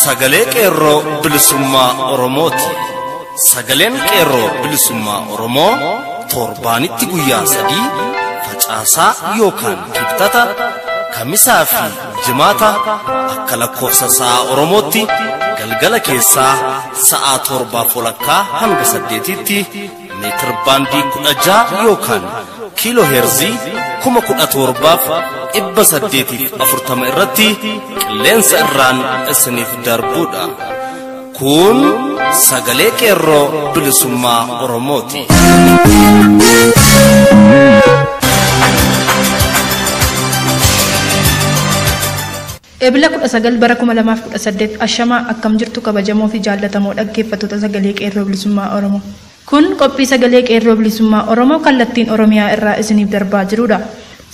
Sagalee Qeerroo Bilisummaa Oromooti. Sagaleen Qeerroo Bilisummaa Oromoo torbaanitti guyyaa 3 facaasaa yookaan kibxata kamisaa fi jimaata akka lakkoofsa sa'a Oromootti galgala keessaa sa'a 7:30 hanga 8tti meetir baandii 16 yookaan kiiloo heerzii 17,840 irratti qilleensa irraan isiniif darbuudha. Kun sagalee Qeerroo Bilisummaa Oromooti. Ebila 19 bara 2018 ashamaa akkam jirtu kabajamoo fi jaallatamoo dhaggeeffattoota sagalee Qeerroo Bilisummaa Oromoo. Kun qophii sagalee Qeerroo Bilisummaa Oromoo kallattiin Oromiyaa irraa isiniif darbaa jirudha.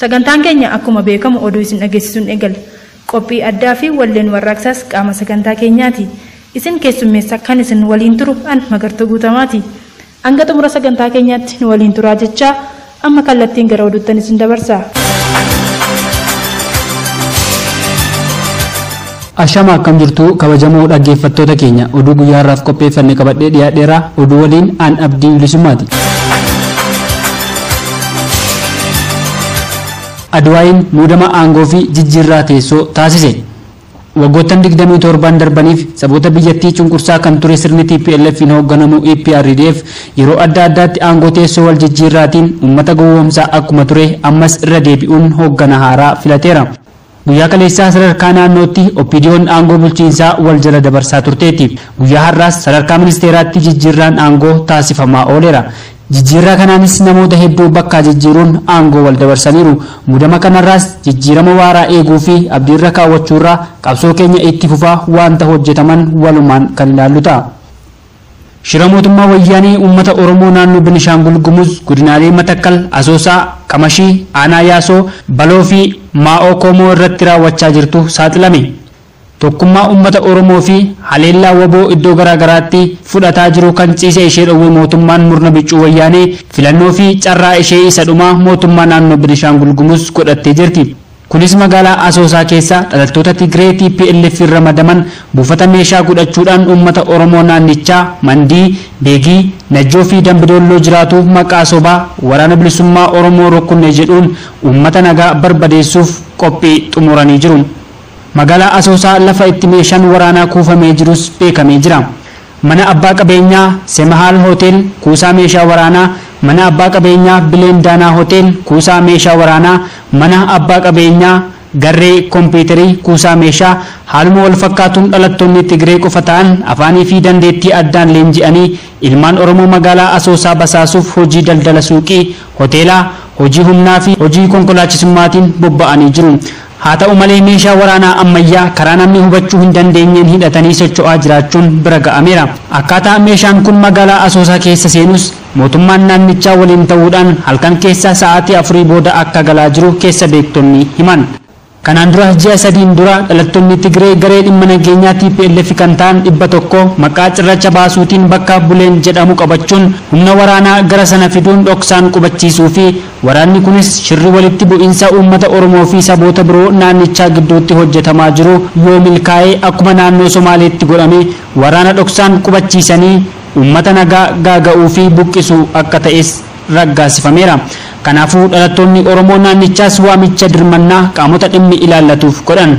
Sagantaan keenya akkuma beekamu oduu isin dhageessisuun eegala. Qophii addaa fi walleen warraaqsaas qaama sagantaa keenyaati. Isin keessummeessa kan isin waliin turu an Magartuu Guutamaati. Hanga xumura sagantaa keenyaatti nu waliin turaa jechaa amma kallattiin gara oduuttan isin dabarsa. Ashama akkam jirtu kabajamoo dhaggeeffattoota keenya oduu guyyaa har'aaf qopheeffanne qabadhee dhiyaadheera. Oduu waliin an Abdii Bilisummaati. Adwaayin muudama aangoo fi jijjiirraa teessoo taasise. Waggoottan 27 darbaniif saboota biyyattii cunqursaa kan ture sirni TPLF hin hoogganamu EPRDF yeroo adda addaatti aangoo teessoo wal jijjiirraatiin uummata gowwoomsaa akkuma ture ammas irra deebi'uun hooggana haaraa filateera. Guyyaa kaleessaa sadarkaa naannootti OPDO'n aangoo bulchiinsaa wal jala dabarsaa turteetti. Guyyaa har'aas sadarkaa ministeeraatti jijjiirraan aangoo taasifamaa ooleera. Jijjiirraa kanaanis namoota hedduu bakkaa jijjiiruun aangoo wal dabarsaniiru. Muudama kanarraas jijjiirama waaraa eeguu fi abdiirra kaawwachuurraa qabsoo keenya itti fufaa waanta hojjetaman walumaan kan ilaallu ta'a. Shira mootummaa wayyaanee uummata Oromoo naannoo Benishaangul Gumuz godinaalee Matakkal, Asoosaa, Qamashii, Aanaa Yaasoo, Baloo fi Maa'oo Koomoo irratti raawwachaa jirtu saaxilame. Tokkummaa uummata Oromoo fi haleellaa waboo iddoo garaagaraatti fudhataa jiru kan ciise ishee dhowwe mootummaan murna biccuu wayyaanee filannoo fi carraa ishee isa dhumaa mootummaa naannoo Benishaangul Gumuz godhattee jirti. Kunis magaalaa Asoosaa keessa dhalattoota Tigree TPLF irra ramadaman buufata meeshaa godhachuudhaan uummata Oromoo naannichaa Mandii, Beegii, Najjoo fi Dambidolloo jiraatu maqaa sobaa waraana bilisummaa Oromoo rukkunne jedhuun uummata nagaa barbadeessuuf qophii xumuranii jiru. Magaalaa Asoosaa lafa itti meeshaan waraanaa kuufamee jirus beekamee jira. Mana abbaa qabeenyaa Semahaal Hotel kuusaa meeshaa waraanaa, mana abbaa qabeenyaa Bileen Daanaa Hotel kuusaa meeshaa waraanaa, mana abbaa qabeenyaa Garree Kompiitarii kuusaa meeshaa haaluma wal fakkaatuun dhalattoonni Tigree qofa ta'an afaanii fi dandeettii addaan leenji'anii ilmaan Oromoo magaalaa Asoosaa basaasuuf hojii daldala suuqii, hoteelaa, hojii humnaa fi hojii konkolaachisummaatiin bobba'anii jiru. Haa ta'u malee meeshaa waraanaa ammayyaa karaa namni hubachuu hin dandeenyeen hidhatanii socho'aa jiraachuun bira ga'ameera. Akkaataa meeshaan kun magaalaa Asoosaa keessa seenus mootummaan naannichaa waliin ta'uudhaan halkan keessa sa'aatii 4 booda akka galaa jiru keessa beektonni himan. Kanaan dura ji'a 3 dura dhalattoonni Tigree garee dhimma nageenyaa TPLF kan ta'an 100 maqaa cirracha baasuutiin bakka Buleen jedhamu qabachuun humna waraanaa gara sana fiduun dhoksaan qubachiisuu fi waraanni kunis shirri walitti bu'iinsa uummata Oromoo fi saboota biroo naannichaa gidduutti hojjetamaa jiru yoo milkaa'ee akkuma naannoo Somaaleetti godhame waraana dhoksaan qubachiisanii uummata nagaa gaaga'uu fi buqqisuu akka ta'es raggaasifameera. Kanaafuu dhalattoonni Oromoo naannichaas waamicha dirmannaa qaamota dhimmi ilaallatuuf godhan.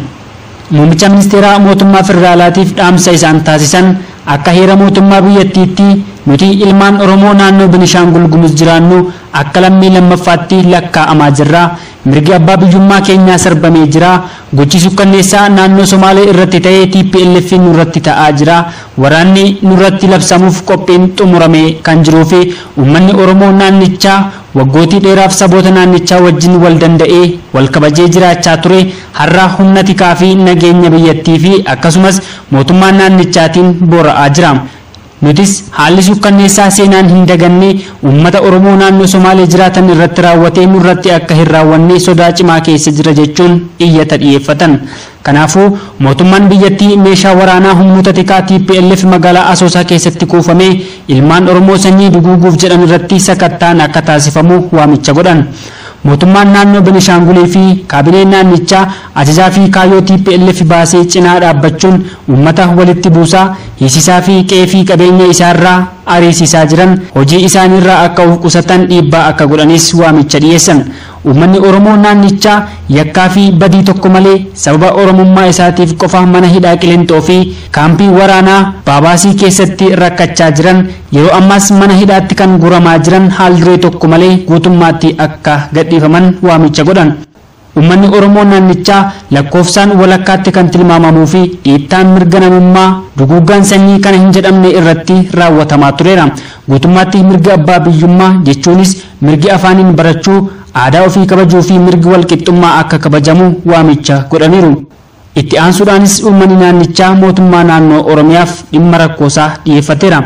Muummicha ministeeraa mootummaa federaalaatiif dhaamsa isaan taasisan akka heera mootummaa biyyattiitti nuti ilmaan Oromoo naannoo Benishaangul Gumuz jiraannu akka lammii lammaffaatti lakkaa'amaa jirra. Mirgi abbaa biyyummaa keenyaa sarbamee jira. Gochi sukkanneessaa naannoo Somaalee irratti ta'ee TPLF nurratti ta'aa jira. Waraanni nurratti labsamuuf qophiin xumuramee kan jiruu fi uummanni Oromoo naannichaa waggootii dheeraaf saboota naannichaa wajjin wal danda'ee wal kabajee jiraachaa ture har'a humna tikaa fi nageenya biyyattii fi akkasumas mootummaa naannichaatiin boora'aa jira. Nutis haalli sukkanneessaa seenaan hin daganne uummata Oromoo naannoo Somaalee jiraatan irratti raawwatee nurratti akka hin raawwanne sodaa cimaa keessa jira jechuun iyyata dhiyeeffatan. Kanaafuu mootummaan biyyattii meeshaa waraanaa humnoota tikaa TPLF magaalaa Asoosaa keessatti kuufamee ilmaan Oromoo sanyii duguuguuf jedhan irratti sakattaan akka taasifamu waamicha godhan. Mootummaan naannoo Benishaangulii fi kaabineen naannichaa ajajaa fi kaayyoo TPLF baasee cinaa dhaabbachuun uummata walitti buusaa, hiisisaa fi qe'ee fi qabeenya isaarraa ariisisaa jiran hojii isaaniirraa akka of qusatan dhiibbaa akka godhanis waamicha dhiyeessan. Uummanni Oromoo naannichaa yakkaa fi badii tokko malee sababa Oromummaa isaatiif qofa mana hidhaa Qilinxoo fi kaampii waraanaa Baabaasii keessatti rakkachaa jiran yeroo ammaas mana hidhaatti kan guramaa jiran haal duree tokko malee guutummaatti akka gadhiifaman waamicha godhan. Uummanni Oromoo naannichaa lakkoofsaan walakkaatti kan tilmaamamuu fi dhiittaan mirga namummaa duguuggaan sanyii kana hin jedhamne irratti raawwatamaa tureera. Guutummaatti mirga abbaa biyyummaa jechuunis mirgi afaaniin barachuu, aadaa ofii kabajuu fi mirgi walqixxummaa akka kabajamu waamicha godhaniiru. Itti aansuudhaanis uummanni naannichaa mootummaa naannoo Oromiyaaf dhimma rakkoosaa dhiyeeffateera.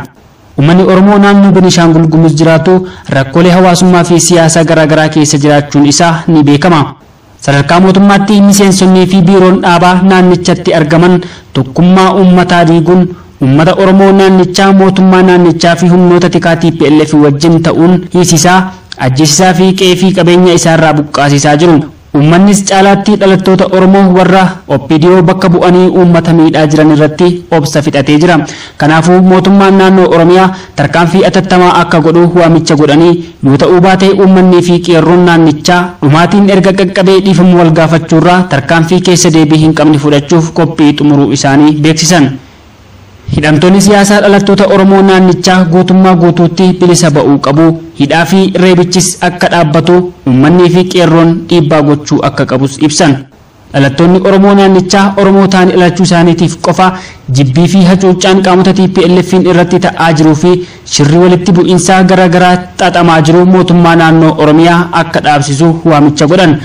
Uummanni Oromoo naannoo Benishaangul Gumuz jiraatu rakkoolee hawaasummaa fi siyaasaa garaagaraa keessa jiraachuun isaa ni beekama. Sadarkaa mootummaatti miseensonnii fi biiroon dhaabaa naannichatti argaman tokkummaa uummataa diiguun uummata Oromoo naannichaa mootummaa naannichaa fi humnoota tikaa TPLF wajjin ta'uun hiisisaa, ajjeesisaa fi qe'ee fi qabeenya isaarraa buqqaasisaa jiru. Uummannis caalaatti dhalattoota Oromoo warra OPDO bakka bu'anii uummata miidhaa jiran irratti obsa fixatee jira. Kanaafuu mootummaan naannoo Oromiyaa tarkaanfii atattamaa akka godhu waamicha godhanii yoo ta'uu baate uummanni fi qeerroon naannichaa dhumaatiin erga qaqqabee dhiifamu wal gaafachuurraa tarkaanfii keessa deebii hin qabne fudhachuuf qophii xumuruu isaanii beeksisan. Hidhamtoonni siyaasaa dhalattoota Oromoo naannichaa guutummaa guutuutti bilisa ba'uu qabu. Hidhaa fi reebichis akka dhaabbatu uummanni fi qeerroon dhiibbaa gochuu akka qabus ibsan. Dhalattoonni Oromoo naannichaa Oromoo ta'anii dhalachuu isaaniitiif qofa jibbii fi hacuuccaan qaamota TPLF'n irratti ta'aa jiruu fi shirri walitti bu'iinsaa garaagaraa xaxamaa jiru mootummaa naannoo Oromiyaa akka dhaabsisu waamicha godhan.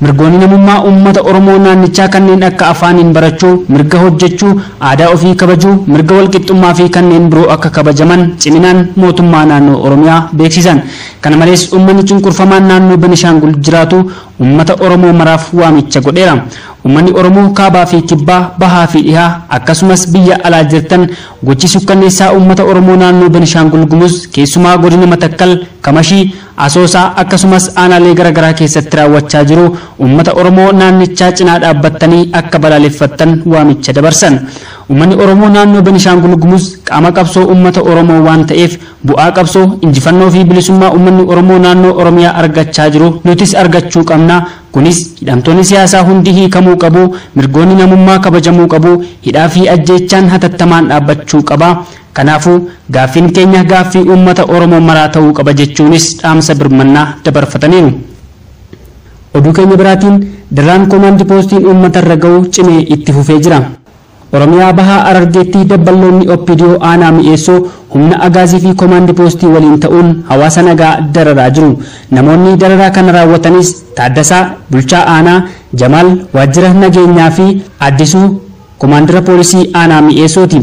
Mirgoonni namummaa uummata Oromoo naannichaa kanneen akka afaaniin barachuu, mirga hojjechuu, aadaa ofii kabajuu, mirga walqixxummaa fi kanneen biroo akka kabajaman ciminaan mootummaa naannoo Oromiyaa beeksisan. Kana malees uummanni cunqurfamaan naannoo Benishaangul jiraatu uummata Oromoo maraaf waamicha godheera. Uummanni Oromoo kaabaa fi kibbaa, bahaa fi dhihaa akkasumas biyya alaa jirtan gochi sukkanneessaa uummata Oromoo naannoo Benishaangul Gumuz keessumaa godina Matakkal, Kamashii, Asoosaa akkasumas aanaalee garaagaraa keessatti raawwachaa jiru uummata Oromoo naannichaa cinaa dhaabbattanii akka balaaleffattan waamicha dabarsan. Uummanni Oromoo naannoo Benishaangul Gumuz qaama qabsoo uummata Oromoo waan ta'eef bu'aa qabsoo injifannoo fi bilisummaa uummanni Oromoo naannoo Oromiyaa argachaa jiru nutis argachuu qabna. Kunis hidhamtoonni siyaasaa hundi hiikamuu qabu, mirgoonni namummaa kabajamuu qabu, hidhaa fi ajjeechaan hatattamaan dhaabbachuu qaba. Kanaafuu gaaffiin keenya gaaffii uummata Oromoo maraa ta'uu qaba jechuunis dhaamsa birmannaa dabarfataniiru. Oduu keenya biraatiin darraan koomaandi poostiin uummata irra ga'u cimee itti fufee jira. Oromiyaa bahaa Harargeetti dabballoonni OPDO aanaa mi'eessoo humna agaazii fi koomaandi poostii waliin ta'uun hawaasa nagaa dararaa jiru. Namoonni dararaa kana raawwatanis Taaddasaa Bulchaa Aanaa, Jamaal Waajjira Nageenyaa fi Addisuu Koomaandira Poolisii Aanaa mi'eessooti.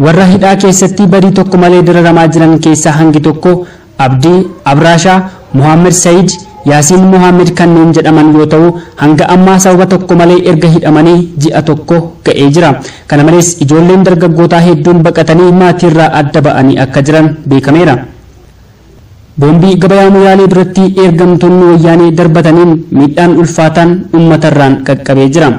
Warra hidhaa keessatti badii tokko malee dararamaa jiran keessaa hangi tokko Abdii Abraashaa, Muhammad Said, Yaasiin Muhammad kanneen jedhaman yoo ta'u hanga ammaa sababa tokko malee erga hidhamanii ji'a tokko ga'ee jira. Kana malees ijoolleen dargaggootaa hedduun baqatanii maatiirraa adda ba'anii akka jiran beekameera. Boombii gabayaa Moyaalee biratti ergamtoonni wayyaanee darbataniin miidhaan ulfaataan uummatarraan qaqqabee jira.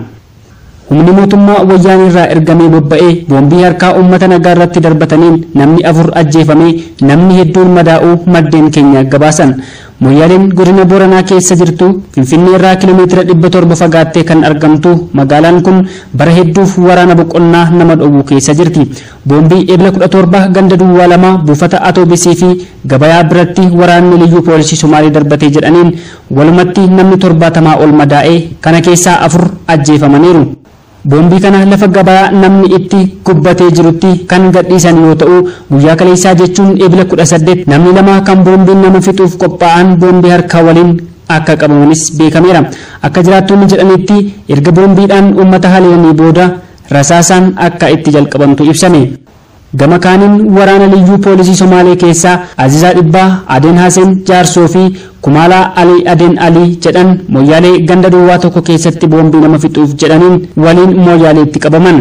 Humni mootummaa wayyaanee irraa ergamee bobba'ee boombii harkaa uummata nagaa irratti darbataniin namni 4 ajjeefamee namni hedduun madaa'uu maddeen keenya gabaasan. Moyaaleen godina Booranaa keessa jirtu Finfinnee irraa kiiloomeetira 700 fagaattee kan argamtu magaalaan kun bara hedduuf waraana boqonnaa nama dhowwu keessa jirti. Boombii Ebla 17 ganda duwwaa 2 buufata atoobisii fi gabayaa biratti waraanni liyyuu poolisii Somaalee darbatee jedhaniin walumatti namni 70 ol madaa'ee kana keessaa 4 ajjeefamaniiru. Boombii kana lafa gabaa namni itti gubbatee jirutti kan gadhiisan yoo ta'u guyyaa kaleessaa jechuun Ebla 18 namni 2 kan boombiin nama fixuuf qophaa'an boombii harkaa waliin akka qabamanis beekameera. Akka jiraattonni jedhanitti erga boombiidhaan uummata haleelanii booda rasaasaan akka itti jalqabamtu ibsame. Gama kaaniin waraana liyyuu poolisii Somaalee keessaa Azizaa Dhibbaa, Adeen Haseen Jaarsoo fi Kumaalaa Alii Adeen Alii jedhan Moyaalee ganda duwwaa tokko keessatti boombii nama fixuuf jedhaniin waliin Moyaaleetti qabaman.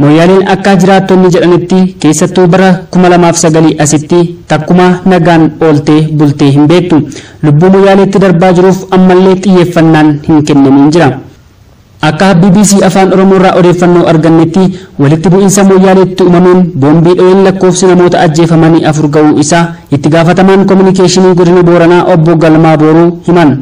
Mooyyaaleen akka jiraattonni jedhanitti keessattuu bara 2009 asitti takkuma nagaan ooltee bultee hin beektu. Lubbuu Mooyyaaleetti darbaa jiruuf ammallee xiyyeeffannaan hin kennamin jira. Akka BBC Afaan Oromoo irraa odeeffannoo argannetti walitti bu'iinsa Mooyyaaleetti uumameen boombii dho'een lakkoofsi namoota ajjeefamanii 4 ga'uu isaa itti gaafatamaan kominikeeshinii godina Booranaa obbo Galmaa Booruu himan.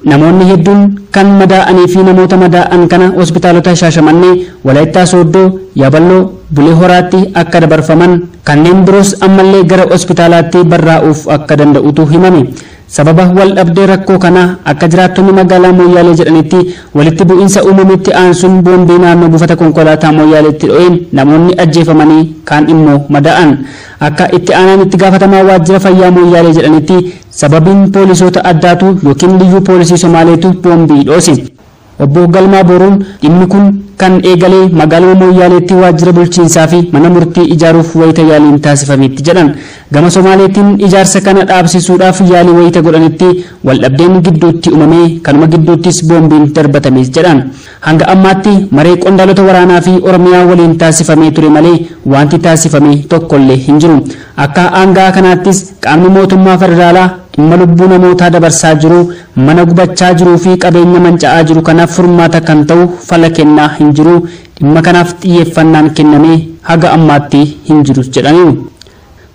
Namoonni hedduun kan madaa'anii fi namoota madaa'an kana hospitaalota Shaashamannee, Walaayittaa Sooddoo, Yaaballoo, Bulee Horaatti akka dabarfaman kanneen biroos ammallee gara hospitaalaatti barraa'uuf akka danda'utu himame. Sababa wal dhabdee rakkoo kanaa akka jiraattonni magaalaa Mooyyaalee jedhanitti walitti bu'iinsa uumametti aansuun boombii naannoo buufata konkolaataa Mooyyaaleetti dho'een namoonni ajjeefamanii kaan immoo madaa'an. Akka itti aanaan itti gaafatamaa waajjira fayyaa Mooyyaalee jedhanitti sababiin poolisoota addaatu yookiin liyyuu poolisii Somaaleetu boombii dhoose. Obbo Galmaa Boruun dhimmi kun kan eegalee magaalaa Mooyyaaleetti waajjira bulchiinsaa fi mana murtii ijaaruuf wayita yaaliin taasifametti jedhan. Gama Somaaleetiin ijaarsa kana dhaabsisuudhaaf yaalii wayita godhanitti waldhabdeen gidduutti uumamee kanuma gidduuttis boombiin darbatames jedhan. Hanga ammaatti maree qondaalota waraanaa fi Oromiyaa waliin taasifamee ture malee wanti taasifame tokkollee hin jiru. Akka aangaa kanaattis qaamni mootummaa federaalaa dhimma lubbuu namootaa dabarsaa jiru, mana gubachaa jiruu fi qabeenya manca'aa jiru kanaaf furmaata kan ta'u fala kennaa hin jiru. Dhimma kanaaf xiyyeeffannaan kennamee haga ammaatti hin jirus jedhaniiru.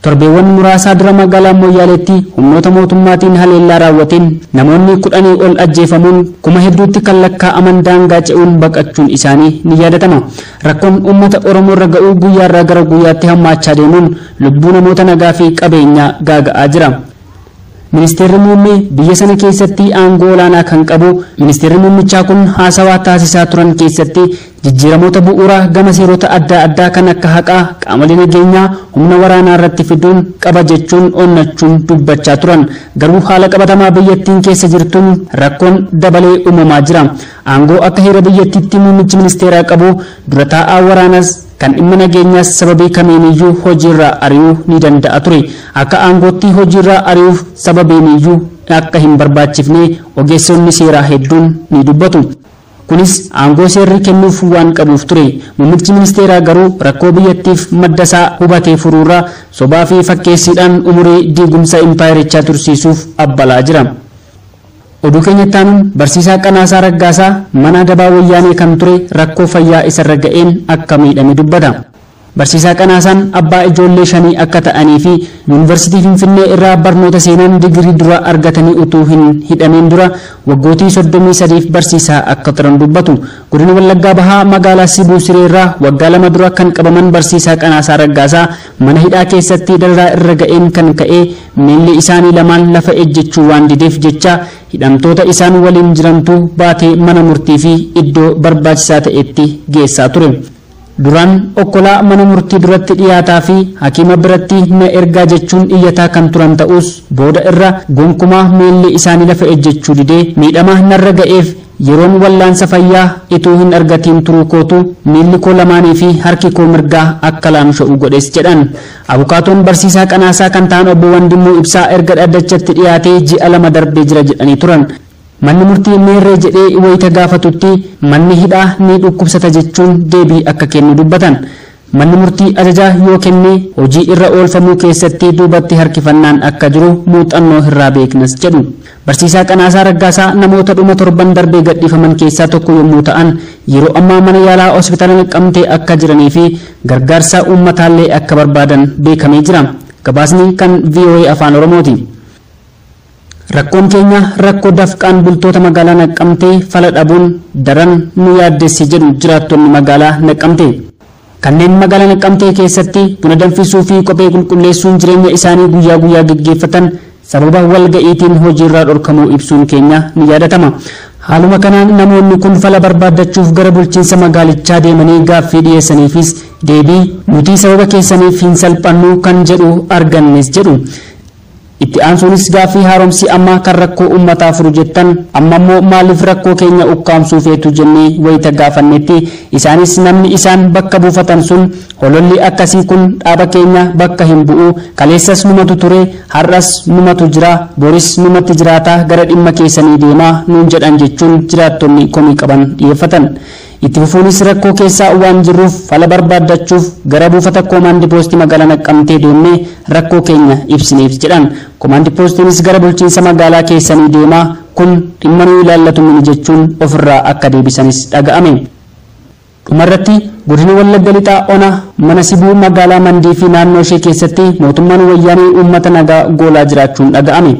Torbeewwan muraasaa dura magaalaa Mooyyaaleetti humnoota mootummaatiin haleellaa raawwateen namoonni 10 ol ajjeefamuun kuma hedduutti kan lakkaa'aman daangaa ce'uun baqachuun isaanii ni yaadatama. Rakkoon uummata Oromoo irra ga'uu guyyaarraa gara guyyaatti hammaachaa deemuun lubbuu namoota nagaa fi qabeenyaa gaaga'aa jira. Ministeerri muummee biyya sana keessatti aangoo olaanaa kan qabu ministeerri muummichaa kun haasawaa taasisaa turan keessatti jijjiiramoota bu'uuraa gama seerota adda addaa kan akka haqaa, qaamolee nageenyaa, humna waraanaa irratti fiduun qaba jechuun onnachuun dubbachaa turan. Garuu haala qabatamaa biyyattiin keessa jirtuun rakkoon dabalee uumamaa jira. Aangoo akka heera biyyattiitti muummichi ministeeraa qabu dura taa'aa waraanaas kan dhimma nageenyaas sababii kamiiniyyuu hojiirraa ari'uu ni danda'a ture. Akka aangootti hojiirraa ari'uuf sababiiniyyuu akka hin barbaachifne ogeessonni seeraa hedduun ni dubbatu. Kunis aangoo seerri kennuuf waan qabuuf ture. Muummichi ministeeraa garuu rakkoo biyyattiif madda isaa hubatee furuurraa sobaa fi fakkeessiidhaan umurii diigumsa impaayerichaa tursiisuuf abbalaa jira. Oduu keenyatti aanuun barsiisaa Qanaasaa Raggaasaa mana dabaa wayyaanee kan ture rakkoo fayyaa isarra ga'een akka miidhame dubbata. Barsiisaa Qanaasaan abbaa ijoollee 5 akka ta'anii fi yuunivarsiitii Finfinnee irraa barnoota seenaan digirii dura argatanii utuu hin hidhameen dura waggootii 33 barsiisaa akka turan dubbatu. Godina Wallaggaa Bahaa magaalaa Sibuu Siree irraa waggaa 2 dura kan qabaman barsiisaa Qanaasaa Raggaasaa mana hidhaa keessatti dararaa irra ga'een kan ka'e miilli isaanii lamaan lafa ejjechuu waan dideef jecha hidhamtoota isaan waliin jirantu baatee mana murtii fi iddoo barbaachisaa ta'etti geessaa ture. Duraan okkolaa mana murtii duratti dhiyaataa fi hakiima biratti na ergaa jechuun iyyataa kan turan ta'us booda irra gonkumaa miilli isaanii lafa ejjechuu didee miidhama narra ga'eef yeroon wallaansa fayyaa ituu hin argatiin turuu kootu miilli koo lamaanii fi harki koo mirgaa akka laamsha'u godhes jedhan. Abukaatoon barsiisaa Qanaasaa kan ta'an obbo Wandimmuu Ibsaa erga dhaddachatti dhiyaatee ji'a 2 darbee jira jedhanii turan. Manni murtii meerree jedhee wayita gaafatutti manni hidhaa ni dhukkubsata jechuun deebii akka kennu dubbatan. Manni murtii ajajaa yoo kenne hojii irra oolfamuu keessatti duubatti harkifannaan akka jiru muuxannoo irraa beeknas jedhu. Barsiisaa Qanaasaa Raggaasaa namoota dhuma torban darbee gadhiifaman keessaa tokko yommuu ta'an yeroo ammaa mana yaalaa hospitaala Naqamtee akka jiranii fi gargaarsa uummataallee akka barbaadan beekamee jira. Gabaasni kan VOA Afaan Oromooti. Rakkoon keenya rakkoo dafqaan bultoota magaalaa Naqamtee fala dhabuun daran nu yaaddesse jedhu jiraattonni magaalaa Naqamtee. Kanneen magaalaa Naqamtee keessatti buna danfisuu fi kophee qulqulleessuun jireenya isaanii guyyaa guyyaa geggeeffatan sababa walga'iitiin hojiirraa dhorkamuu ibsuun keenya ni yaadatama. Haaluma kanaan namoonni kun fala barbaaddachuuf gara bulchiinsa magaalichaa deemanii gaaffii dhiyeessaniifis deebii nuti sababa keessaniif hin salphannu kan jedhu argannes jedhu. Itti aansuunis gaaffii haaromsi ammaa kan rakkoo uummataa furu jettan amma immoo maaliif rakkoo keenya ukkaamsuu feetu jennee wayita gaafannetti isaanis namni isaan bakka buufatan sun hololli akkasii kun dhaaba keenya bakka hin bu'u, kaleessas numatu ture, har'as numatu jira, boris numatti jiraata, gara dhimma keessanii deemaa nuun jedhan jechuun jiraattonni komii qaban dhiyeeffatan. Itti fufuunis rakkoo keessaa waan jirruuf fala barbaaddachuuf gara buufata koomaandi poostii magaalaa Naqqamtee deemnee rakkoo keenya ibsineef jedhan. Koomaandi poostiinis gara bulchiinsa magaalaa keessanii deemaa kun dhimma nu ilaallatu miti jechuun ofirraa akka deebisanis dhaga'ame. Dhumarratti godina Wallagga Lixaa Ona mana Sibuu magaalaa Mandii fi naannoo ishee keessatti mootummaan wayyaanee uummata nagaa goolaa jiraachuun dhaga'ame.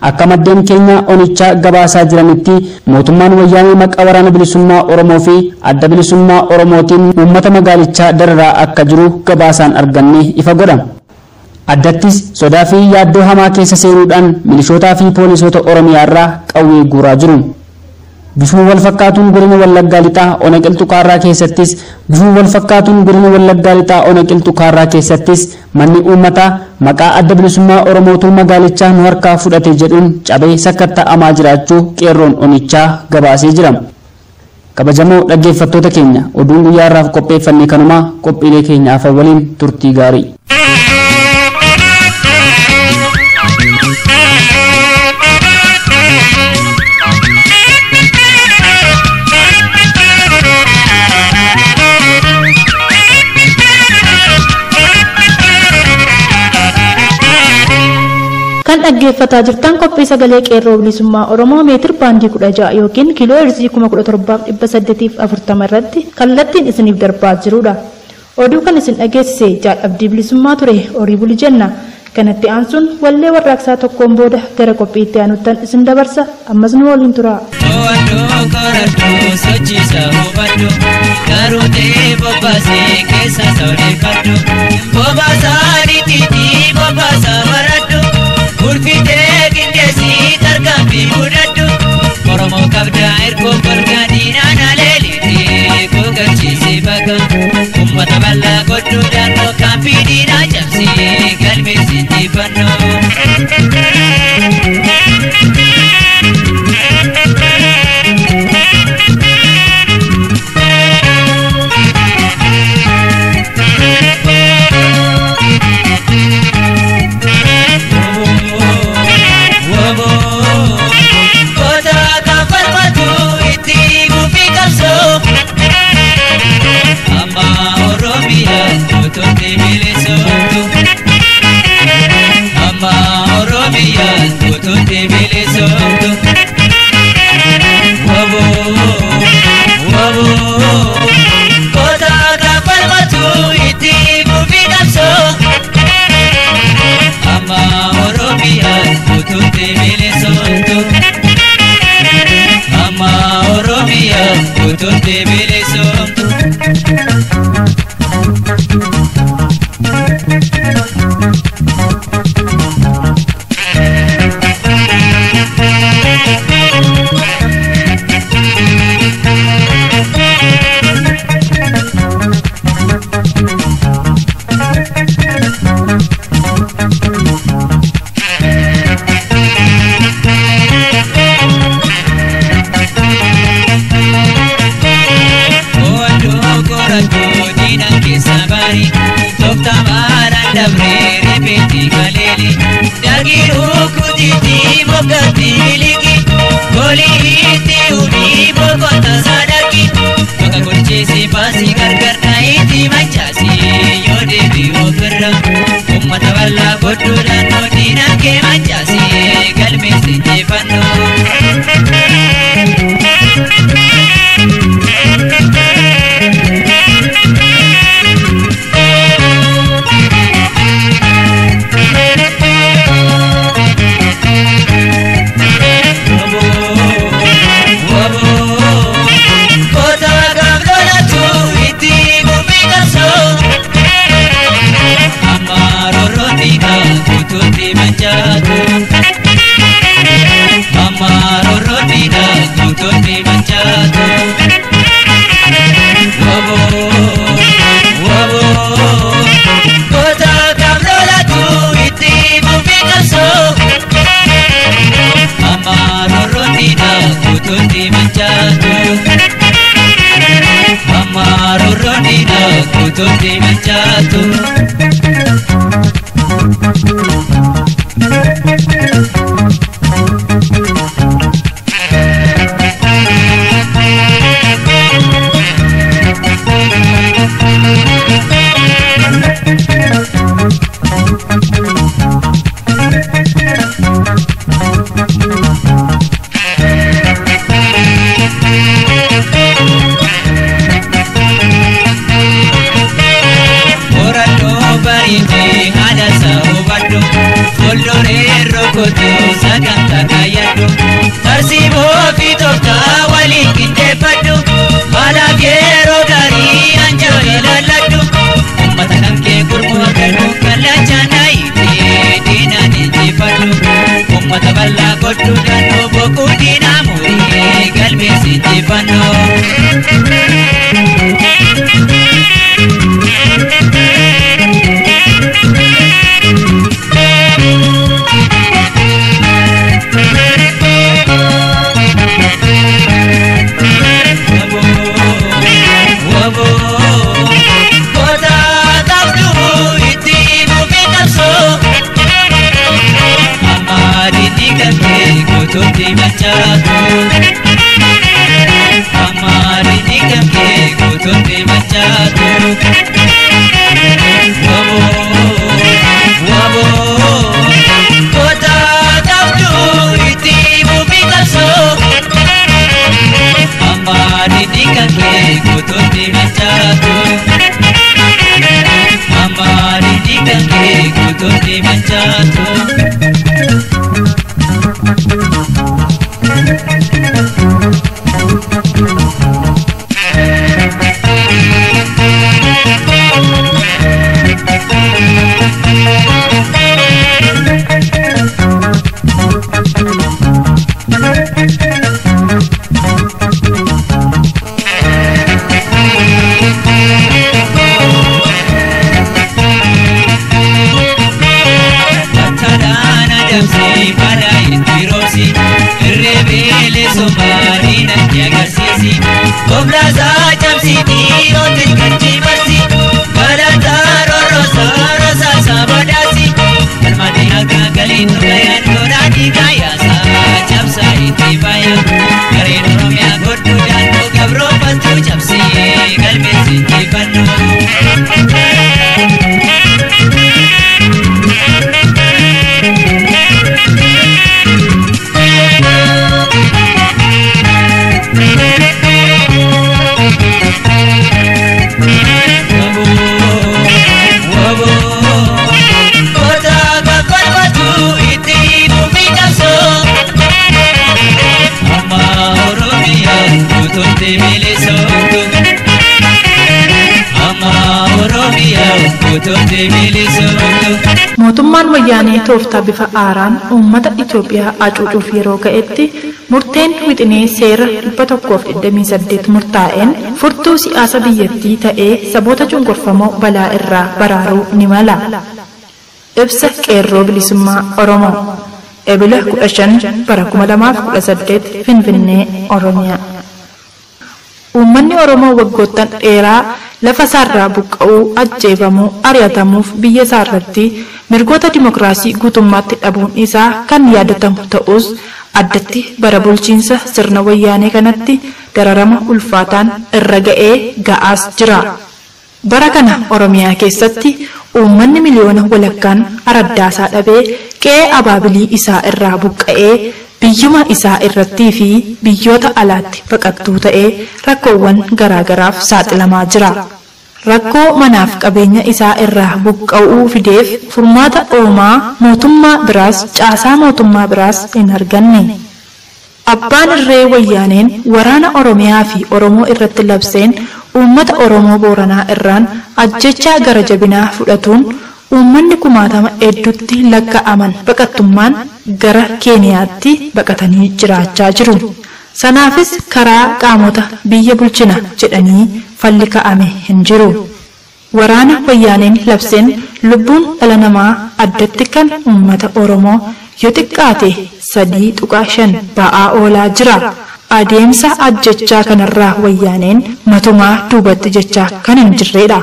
Akka maddeen keenya onichaa gabaasaa jiranitti mootummaan wayyaanee maqaa waraana bilisummaa Oromoo fi adda bilisummaa Oromootiin uummata magaalichaa dararaa akka jiru gabaasaan arganne ifa godha. Addattis sodaa fi yaaddoo hamaa keessa seenuudhaan milishootaa fi poolisoota Oromiyaa irraa qawwee guuraa jiru. Bifuma wal fakkaatuun godina Wallaggaa Lixaa Ona Qilxuu Kaarraa keessattis bifuma wal fakkaatuun godina Wallaggaa Lixaa Ona Qilxuu Kaarraa keessattis manni uummataa maqaa adda bilisummaa Oromootu magaalichaa nu harkaa fudhate jedhuun cabee sakatta'amaa jiraachuu qeerroon onichaa gabaasee jira. Kabajamoo dhaggeeffattoota keenya oduun guyyaa har'aaf qopheeffanne kanuma qophiilee keenya afaan waliin turtii gaarii. Kan dhaggeeffataa jirtan qophii sagalee qeerroo bilisummaa Oromoo meetir baandii 16 yookiin kiiloo heerzii 17,840 irratti kallattiin isiniif darbaa jirudha. Oduu kan isin dhageessise Jaal Abdii Bilisummaa ture horii buli jenna. Kanatti aansuun wallee warraaqsaa tokkoon booda gara qophii itti aanuttan isin dabarsa. Ammas nu waliin tura. To'adhoo qoradhoo sochiisa hubadhu garuu ta'ee bobbaasee keessa sooreeffadhu bobbaasaa tiitii bobbaasaa baradhu ulfitee qindeessii tarkaanfii mudadhu Oromoo qabdaa ergoo golgaa diinaan aleelitii gogachiisee bakka uummata bal'aa godhu daannoo kaampii diinaa cabsee galmeessi injifannoo. odeeffannoo. Tutti machaatu Amari dikamke tutti machaatu Wabo wabo kota qabdu itti fufi qabsoo Amari dikamke tutti machaatu Amari dikamke tutti machaatu. Mootummaan wayyaanee tooftaa bifa haaraan uummata Itoophiyaa hacuucuuf yeroo ka'etti murteen wixinee seera 128 murtaa'een furtuu siyaasa biyyattii ta'ee saboota cunqurfamoo balaa irraa baraaruu ni mala. Ibsa Qeerroo Bilisummaa Oromoo Ebila 15 bara 2018 Finfinnee Oromiyaa. Uummanni Oromoo waggoottan dheeraa lafa isaarraa buqqa'uu, ajjeefamuu, ari'atamuuf biyya isaarratti mirgoota dimokiraasii guutummaatti dhabuun isaa kan yaadatamu ta'us addatti bara bulchiinsa sirna wayyaanee kanatti dararama ulfaataan irra ga'ee ga'aas jira. Bara kana Oromiyaa keessatti uummanni miliyoona walakkaan araddaasaa dhabee qe'ee abaabilii isaa irraa buqqa'ee biyyuma isaa irrattii fi biyyoota alaatti baqattuu ta'ee rakkoowwan garaagaraaf saaxilamaa jira. Rakkoo manaaf qabeenya isaa irraa buqqa'uu fideef furmaata oomaa mootummaa biraas caasaa mootummaa biraas hin arganne. Abbaan irree wayyaaneen waraana Oromiyaa fi Oromoo irratti labseen uummata Oromoo Booranaa irraan ajjechaa gara jabinaa fudhatuun uummanni kumaatama hedduutti lakkaa'aman baqattummaan gara Keeniyaatti baqatanii jiraachaa jiru. Sanaafis karaa qaamota biyya bulchina jedhanii falli kaa'ame hin jiru. Waraana wayyaaneen labseen lubbuun dhala namaa addatti kan uummata Oromoo yoo xiqqaate 3.5 ba'aa oolaa jira. Adeemsa ajjechaa kanarraa wayyaaneen matumaa duubatti jechaa kan hin jirredha.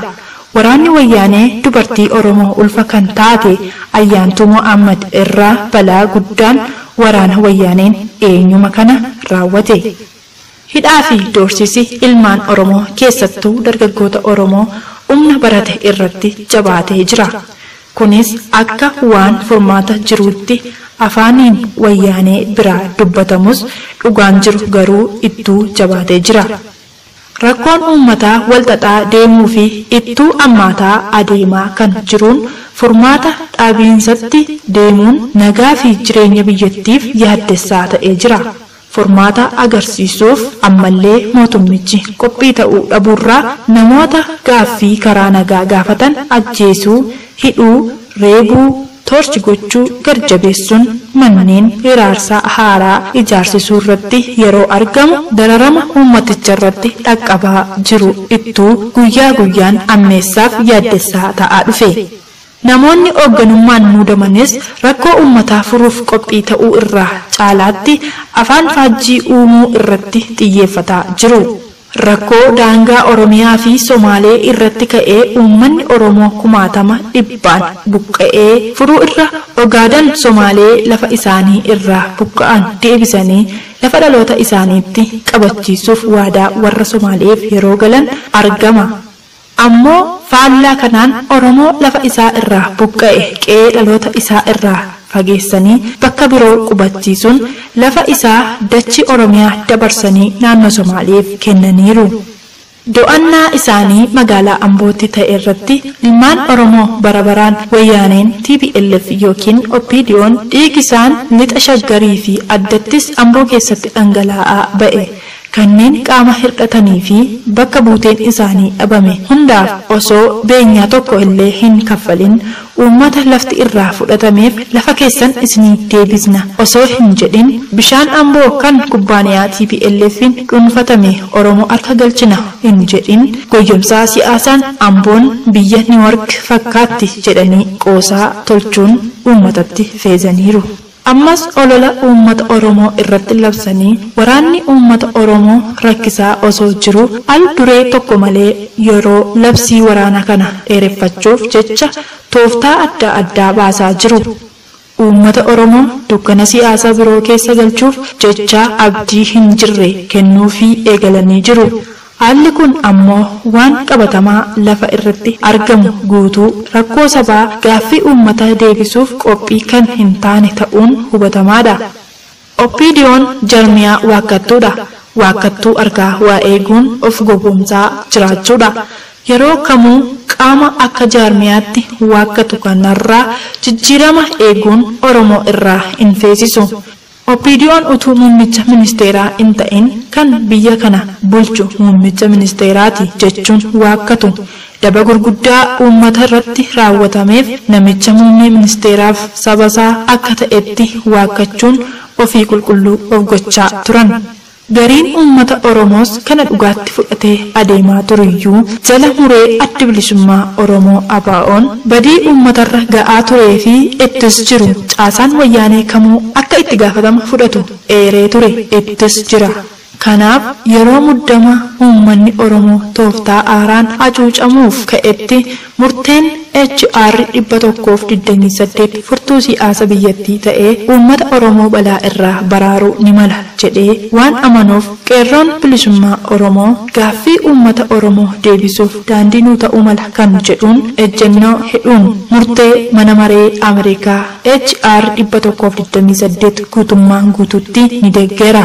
Waraanni wayyaanee dubartii Oromoo ulfa kan taate Ayyaantuu Mo'ammad irraa balaa guddaan waraana wayyaaneen eenyuma kana raawwate. Hidhaa fi doorsisi ilmaan Oromoo keessattuu dargaggoota Oromoo humna barate irratti jabaatee jira. Kunis akka waan furmaata jiruutti afaaniin wayyaanee biraa dubbatamus dhugaan jiru garuu ittuu jabaatee jira. Rakkoon uummataa walxaxaa deemuu fi ittuu ammaataa adeemaa kan jiruun furmaata dhaabiinsatti deemuun nagaa fi jireenya biyyattiif yaaddessaa ta'ee jira. Furmaata agarsiisuuf ammallee mootummichi qophii ta'uu dhabuurraa namoota gaaffii karaa nagaa gaafatan ajjeesuu, hidhuu, reebuu, toorchi gochuu garjabeessuun manneen hiraarsaa haaraa ijaarsisuu irratti yeroo argamu dararama uummaticha irratti dhaqqabaa jiru ittuu guyyaa guyyaan ammeessaaf yaaddessaa ta'aa dhufe. Namoonni hoogganummaan muudamanis rakkoo uummataa furuuf qophii ta'uu irraa caalaatti afaan faajjii uumuu irratti xiyyeeffataa jiru. Rakkoo daangaa Oromiyaa fi Somaalee irratti ka'ee uummanni Oromoo kumaatama dhibbaan buqqa'ee furuu irra Ogaadan Somaalee lafa isaanii irraa buqqa'an deebisanii lafa dhaloota isaaniitti qabachiisuuf waadaa warra Somaaleef yeroo galan argama. Ammoo faallaa kanaan Oromoo lafa isaa irraa buqqa'e qe'ee dhaloota isaa irraa fageessanii bakka biroo qubachiisuun lafa isaa dachii Oromiyaa dabarsanii naannoo Somaaleef kennaniiru. Do'annaa isaanii magaalaa Ambootti ta'e irratti ilmaan Oromoo bara baraan wayyaaneen TPLF yookiin OPDO'n dhiigi isaan lixa shaggarii fi addattis Amboo keessatti dhangala'aa ba'e. Kanneen qaama hir'atanii fi bakka buuteen isaanii dhabame hundaaf osoo beenyaa tokko illee hin kaffalin uummata lafti irraa fudhatameef lafa keessan isinii deebisna osoo hin jedhin bishaan Amboo kan kubbaaniyaa TPLF'n dhuunfatame Oromoo harka galchina hin jedhin goyyomsaa siyaasaan Amboon biyya Niiwork fakkaatti jedhanii qoosaa tolchuun uummatatti feezaniiru. Ammas olola uummata Oromoo irratti labsanii waraanni uummata Oromoo rakkisaa osoo jiru al duree tokko malee yeroo labsii waraana kana dheereffachuuf jecha tooftaa adda addaa baasaa jiru. Uummata Oromoo dukkana siyaasaa biroo keessa galchuuf jecha abdii hin jirre kennuufii eegalanii jiru. Haalli kun ammoo waan qabatamaa lafa irratti argamu guutuu rakkoo sabaa gaaffii uummataa deebisuuf qophii kan hin taane ta'uun hubatamaadha. OPDO'n jarmiyaa waakkattuudha. Waakkattuu argaa waa eeguun of gowwoomsaa jiraachuudha. Yeroo kamuu qaama akka jaarmiyaatti waakkatu kanarraa jijjiirama eeguun Oromoo irraa hin feesisu. OPDO'n utuu muummicha ministeeraa hin ta'in kan biyya kana bulchu muummicha ministeeraati jechuun waakkatu. Daba gurguddaa uummata irratti raawwatameef namicha muummee ministeeraaf sabasaa akka ta'etti waakkachuun ofii qulqulluu of gochaa turan. Gariin uummata Oromoos kana dhugaatti fudhatee adeemaa turuyyuu jala muree adda bilisummaa Oromoo ABO'n badii uummatarra ga'aa turee fi ittis jiru caasaan wayyaanee kamuu akka itti gaafatama fudhatu eeree ture ittis jira. Kanaaf yeroo muddama uummanni Oromoo tooftaa aaraan hacuucamuuf ka'etti murteen HR 128 furtuu siyaasa biyyattii ta'ee uummata Oromoo balaa irraa baraaruu ni mala jedhee waan amanuuf qeerroon bilisummaa Oromoo gaaffii uummata Oromoo deebisuuf daandii nuu ta'uu mala kan jedhuun ejjennoo hidhuun murtee mana maree Ameerikaa HR 128 guutummaan guutuutti ni deeggera.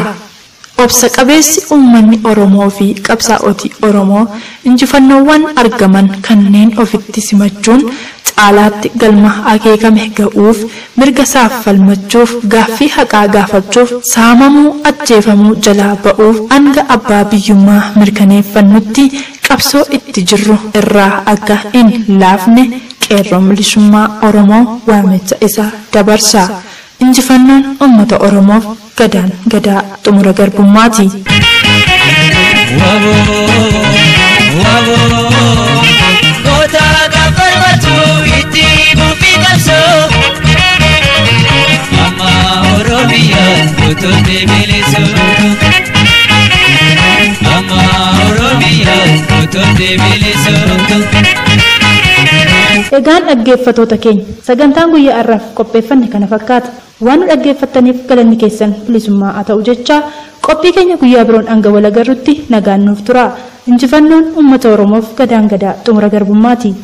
Obsa qabeessi uummanni Oromoo fi qabsaa'otii Oromoo injifannoowwan argaman kanneen ofitti simachuun caalaatti galma akeekame ga'uuf mirga isaaf falmachuuf gaaffii haqaa gaafachuuf saamamuu ajjeefamuu jalaa ba'uuf hanga abbaa biyyummaa mirkaneeffannutti qabsoo itti jirru irraa akka hin laafne qeerroon bilisummaa Oromoo waamicha isaa dabarsa. Injifannoon uummata Oromoof gadaan gadaa xumura garbummaati. Goota gaaffatu itti buufii qabsoo. Amma Oromiyaan guutuutti bilisootu. Amma Oromiyaan guutuutti bilisootu. Egaan dhaggeeffattoota keenya sagantaan guyyaa har'aaf qopheeffanne kana fakkaata. Waan nu dhaggeeffattaniif galanni keessan bilisummaa haa ta'u jecha qophii keenya guyyaa biroon hanga wal agarrutti nagaan nuuf tura. Injifannoon uummata Oromoof gadaan gadaa xumura garbummaati.